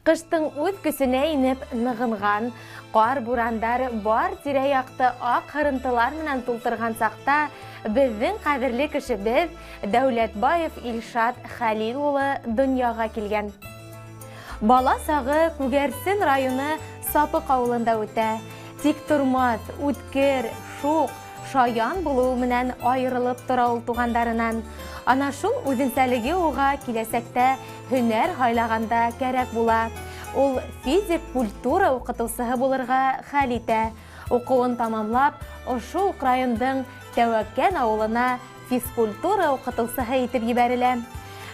Ҡыштың үҙ көсөнә инеп нығынған, ҡар-бурандар бар тирә-яҡты аҡ һырынтылар менән тултырған саҡта беҙҙең ҡәҙерле кешебеҙ Дәүләтбаев Илшат Хәлил улы донъяға килгән. Бала сағы Күгәрсен районы Сапыҡ ауылында үтә. Тик тормаҫ, үткер, шуҡ, шаян булыуы менән айырылып тора ул туғандарынан. Ана шул үҙенсәлеге уға киләсәктә һөнәр һайлағанда кәрәк була. Ул физик культура уҡытыусыһы булырға хәл итә. Уҡыуын тамамлап, ошо уҡ райондың Тәүәкән ауылына физкультура уҡытыусыһы итеп ебәрелә.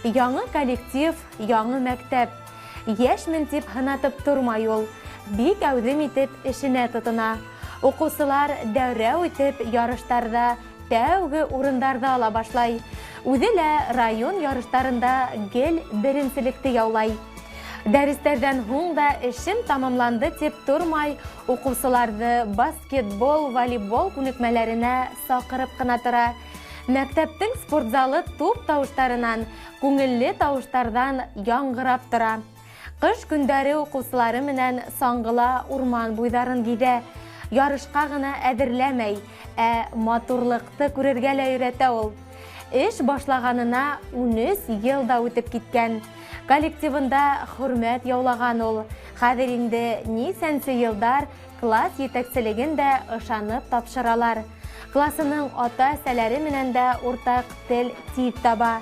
Яңы коллектив, яңы мәктәп. Йәшмен тип һынатып тормай ул. Бик әүҙем итеп эшенә тотона. Уҡыусылар дәррәү итеп ярыштарҙа тәүге урындарҙы ала башлай. Үҙе лә район ярыштарында гел беренселекте яулай. Дәрестәрҙән һуң да эшем тамамланды тип тормай, уҡыусыларҙы баскетбол, волейбол күнекмәләренә саҡырып ҡына тора. Мәктәптең спортзалы туп тауыштарынан, күңелле тауыштарҙан яңғырап тора. Ҡыш көндәре уҡыусылары менән саңғыла урман буйҙарын гиҙә. Ярышҡа ғына әҙерләмәй, ә матурлыҡты күрергә лә өйрәтә ул. Эш башлағанына 13 йыл да үтеп киткән. Коллективында хөрмәт яулаған ул. Хәҙер инде нисәнсе йылдар класс етәкселеген дә ышанып тапшыралар. Классының ата-әсәләре менән дә уртаҡ тел тиҙ таба.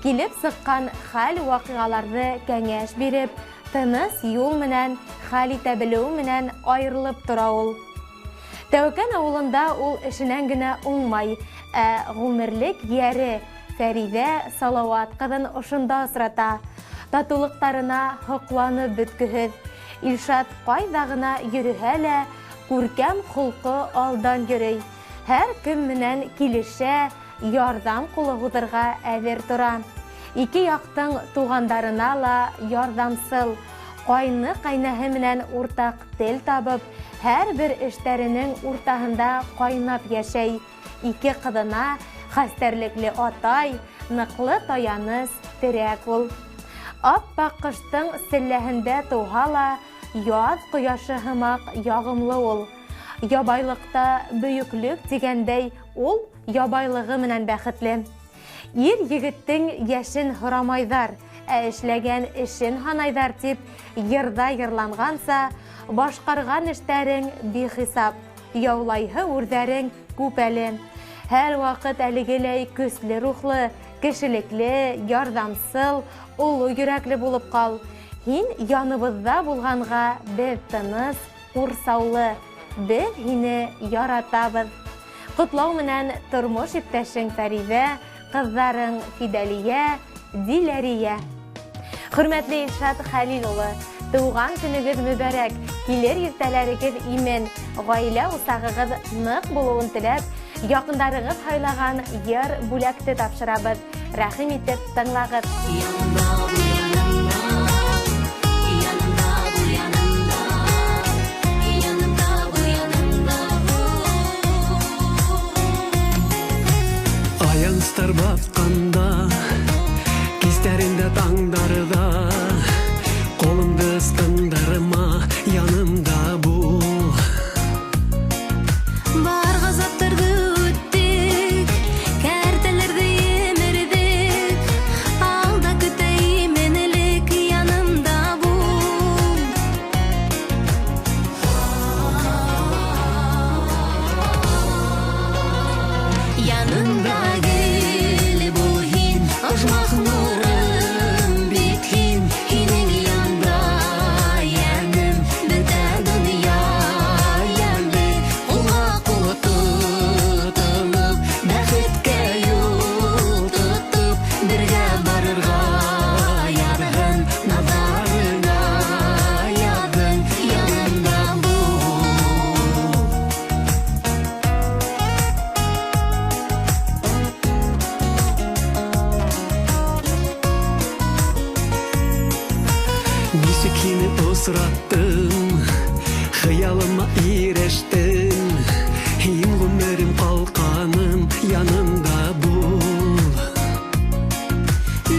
Килеп сыҡҡан хәл-ваҡиғаларҙы кәңәш биреп, тыныс юл менән хәл итә белеүе менән айырылып тора ул. Тәүәкән ауылында ул эшенән генә уңмай, ә ғүмерлек йәре Фәриҙә Салауат ҡыҙын ошонда осрата. Татыулыҡтарына һоҡланып бөткөһөҙ. Илшат ҡайҙа ғына йөрөһә лә, күркәм холҡо алдан йөрөй. Һәр кем менән килешә, ярҙам ҡулы һуҙырға әҙер тора. Ике яҡтың туғандарына ла ярҙамсыл. Ҡайны-ҡәйнәһе менән уртаҡ тел табып, һәр бер эштәренең уртаһында ҡайнап йәшәй. Ике ҡыҙына хәстәрлекле атай, ныҡлы таяныс, терәк ул. Аппаҡ ҡыштың селләһендә тыуһа ла, яҙ ҡояшы һымаҡ яғымлы ул. Ябайлыҡта бөйөклөк тигәндәй, ул ябайлығы менән бәхетле. Ир егеттең йәшен һорамайҙар, ә эшләгән эшен һанайҙар тип йырҙа йырланғанса, башҡарған эштәрең бихисап, яулайһы үрҙәрең күп әле. Һәр ваҡыт әлегеләй көслө рухлы, кешелекле, ярҙамсыл, оло йөрәкле булып ҡал. Һин яныбыҙҙа булғанға беҙ тыныс, ҡурсаулы, беҙ һине яратабыҙ. Ҡотлау менән тормош иптәшең Фәриҙә, ҡыҙҙарың Фидәлиә, Диләриә. Хөрмәтле Илшат Хәлил улы, тыуған көнөгөҙ мөбәрәк, килер иртәләрегеҙ имен, ғаилә усағығыҙ ныҡ булыуын теләп, яҡындарығыҙ һайлаған йыр бүләкте тапшырабыҙ. Рәхим итеп тыңлағыҙ. Аяныстар батҡанда, кистәрендә таңдарҙа, ҡулымды ысҡындырма, янымда бул. Бар ғазаптарҙы үттек, кәртәләрҙе емерҙек, алда көтә именлек, янымда бул. Янымда гел бул һин, ожмах нурым бит һин, һинең янда йәнем, бөтә донъя йәмле, ҡулға ҡул тотоноп, бәхеткә юл тотоп, бергә барырға яҙһын, наҙарыңа яҙһын, янымда бул. Нисек һине осраттым, хыялыма ирештем, һин ғүмерем ҡалҡаным, янымда бул.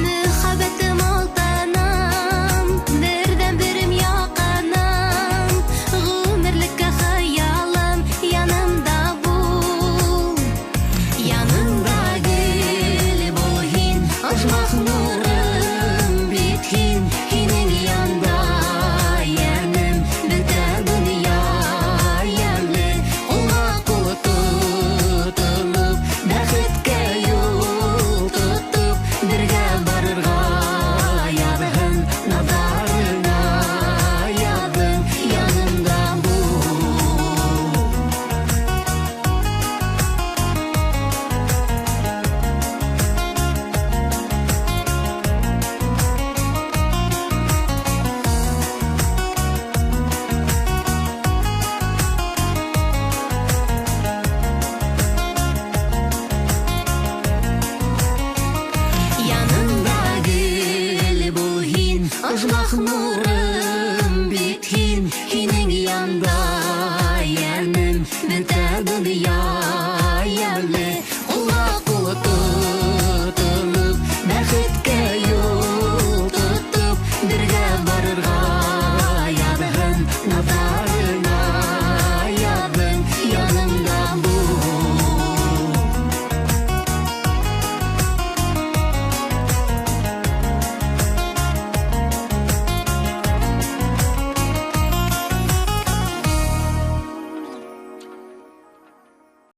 Мөхәббәтем алтыным, берҙән-берем барырға.